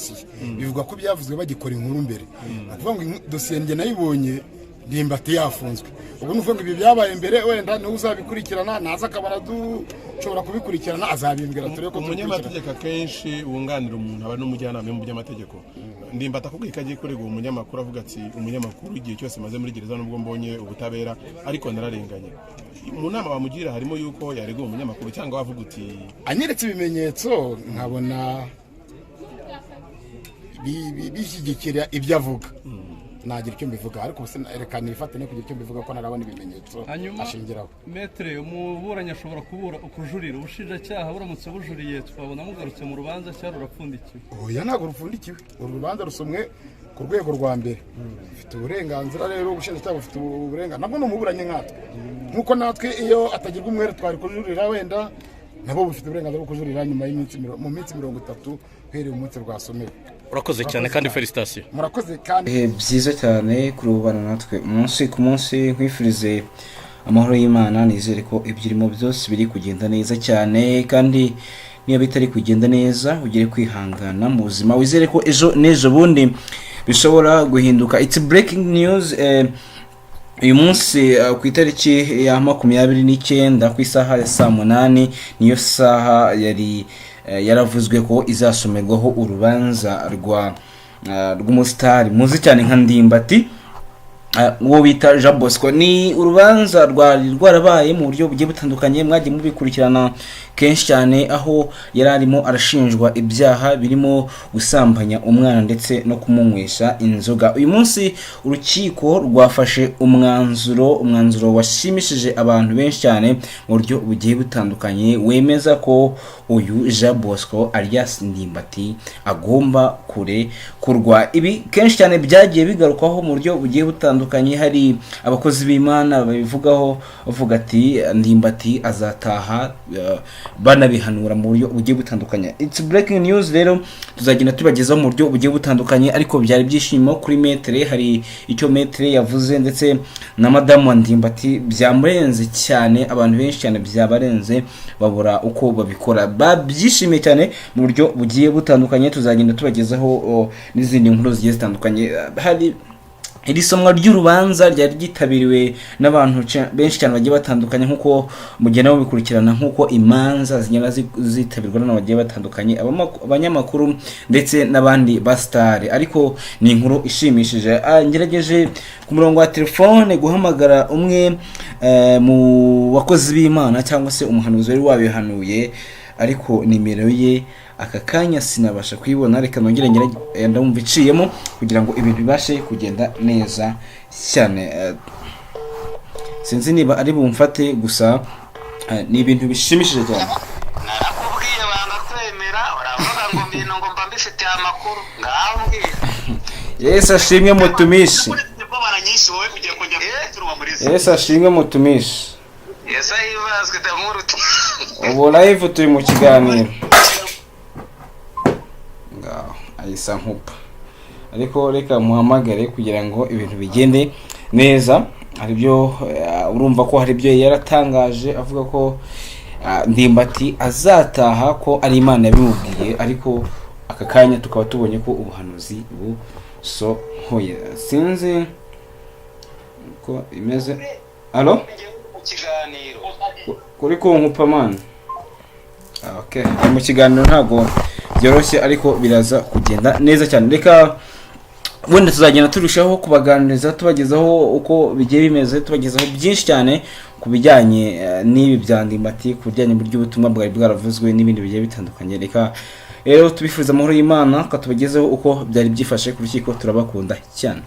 dosiye, bivugwa ko byavuzwe bagikora inkuru mbere. Ni ukuvuga ngo dosiye njye nayibonye Ndimbati yafunzwe. Ubwo ni ukuvuga ngo ibi byabaye mbere, wenda niwe uzabikurikirana, naza akaba aradushobora kubikurikirana, azabimbwira turebe ko tubikurikirana. Umunyamategeko akenshi wunganira umuntu aba n'umujyanama mu by'amategeko. Ndimbati akubwiye ko agiye kurega uwo munyamakuru, avuga ati: "Umunyamakuru, igihe cyose maze muri gereza, nubwo mbonye ubutabera, ariko nararenganye." Mu nama bamugira harimo yuko yarega uwo munyamakuru, cyangwa wavuga uti: Anyeretse ibimenyetso nkabona bishyigikira ibyo avuga, nagira icyo mbivuga. Ariko ubu reka nifate no kugira icyo mbivuga ko narabona ibimenyetso Hanyuma ashingiraho. Maître, umuburanyi ashobora kubura ukujurira. Ubushinjacyaha buramutse bujuriye, twabona mugarutse mu rubanza cyangwa rurapfundikiwe? Oya, ntabwo rupfundikiwe. Uru rubanza rusomwe ku rwego rwa mbere. Ufite uburenganzira rero, ubushinjacyaha bufite uburenganzira, nabwo ni umuburanyi nkatwe, nk'uko natwe iyo atagirwa umwere twari kujurira wenda. Nabo bufite uburenganzira bwo kujurira nyuma y'iminsi mu minsi 30 uhereye umunsi rwasomewe. Urakoze cyane kandi félicitations. Murakoze kandi. Ibihe byiza cyane kuri ubu bana natwe umunsi ku munsi. Nkwifurize amahoro y'Imana. Nizere ko ibyo urimo byose biri kugenda neza cyane, kandi niba bitari kugenda neza ugire kwihangana mu buzima, wizere ko ejo n'ejo bundi bishobora guhinduka. It's breaking news. Uyu munsi ku itariki ya 29 ku isaha ya saa 8, niyo saha yari yaravuzwe ko izasomerwaho urubanza rwa rw'umusitari muzi cyane nka Ndimbati, uwo bita Jean Bosco. Ni urubanza rwari rwarabaye mu buryo bugiye butandukanye, mwagiye mubikurikirana kenshi cyane, aho yari arimo arashinjwa ibyaha birimo gusambanya umwana ndetse no kumunywesha inzoga. Uyu munsi urukiko rwafashe umwanzuro, umwanzuro washimishije abantu benshi cyane mu buryo bugiye butandukanye, wemeza ko uyu Jean Bosco alias Ndimbati agomba kurekurwa. Ibi kenshi cyane byagiye bigarukwaho mu buryo bugiye butandukanye. Hari abakozi b'Imana babivugaho, bavuga ati: "Ndimbati azataha," banabihanura mu buryo bugiye butandukanye. It's breaking news rero, tuzagenda tubagezaho mu buryo bugiye butandukanye. Ariko byari ibyishimo kuri Maître, hari icyo Maître yavuze ndetse na madamu wa Ndimbati, byamurenze cyane. Abantu benshi cyane byabarenze, babura uko babikora, babyishimiye cyane mu buryo bugiye butandukanye. Tuzagenda tubagezaho n'izindi nkuru zigiye zitandukanye. Hari iri somwa ry'urubanza ryari ryitabiriwe n'abantu benshi cyane bagiye batandukanye, nk'uko mugenda mubikurikirana, nk'uko imanza zigenda zitabirwa n'abantu bagiye batandukanye, abanyamakuru ndetse n'abandi basitari. Ariko ni inkuru ishimishije. Ngerageje ku murongo wa telefone guhamagara umwe mu bakozi b'Imana cyangwa se umuhanuzi wari wabihanuye, ariko nimero ye aka kanya sinabasha kuyibona. Reka nongere ndamwumva iciyemo kugira ngo ibintu bibashe kugenda neza cyane. Sinzi niba ari bumfate gusa, ni ibintu bishimishije cyane. Narakubwiye banga kwemera, uravuga ngo mbintu ngo mba mbifitiye amakuru. Ngaho mbwira. Yesu ashimwe, mutumishi. Bara nyinshi, wowe ugiye kongera guturwa muri zo. Yesu ashimwe, mutumishi. Yesu ahibazwe, ndamuruta. Ubu live turi mu kiganiro. Ngaho ayisa nkupa, ariko reka muhamagare kugira ngo ibintu bigende neza. Hari ibyo urumva ko hari ibyo yaratangaje avuga ko Ndimbati azataha, ko ari Imana yabimubwiye, ariko aka kanya tukaba tubonye ko ubuhanuzi busohoye. Sinzi uko imeze. Allo? Mu kiganiro. Kuri kunkupa man. Okay, ari mu kiganiro, ntabwo byoroshye, ariko biraza kugenda neza cyane. Reka wenda tuzagenda turushaho kubaganiriza, tubagezaho uko bigiye bimeze, tubagezaho byinshi cyane ku bijyanye n'ibi bya Ndimbati, ku bijyanye n'uburyo ubutumwa bwari bwaravuzwe n'ibindi bigiye bitandukanye. Reka rero tubifuriza amahoro y'Imana, katubagezeho uko byari byifashe ku rukiko. Turabakunda cyane.